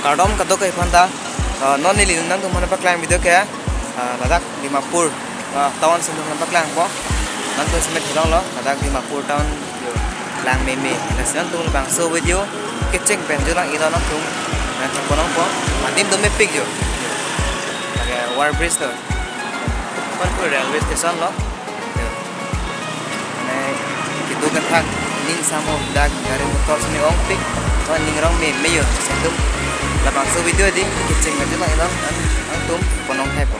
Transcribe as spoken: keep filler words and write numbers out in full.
Kardom kadokave aphanta, ah, non neli nangtum aphan paklang video ke, ah, ladak Dimapur, ah, town si nangtum aphan paklangpo. Nangtum semet hilong lo, ladak Dimapur town yo. Lang meme, lasi nangtum labangso video kecheng pen jo lang-iknon nangtum, nangtum ponongpo. Adim do mepik jo. Lake over bridge to. Pampur railway station lo. Mane kedo kethak ning samo dak gari motor sini ongpik. Wan ning rong meme yo. Lasi nangtum labangso video di kecheng pen jo lang-iknon, nangtum ponong thaipo.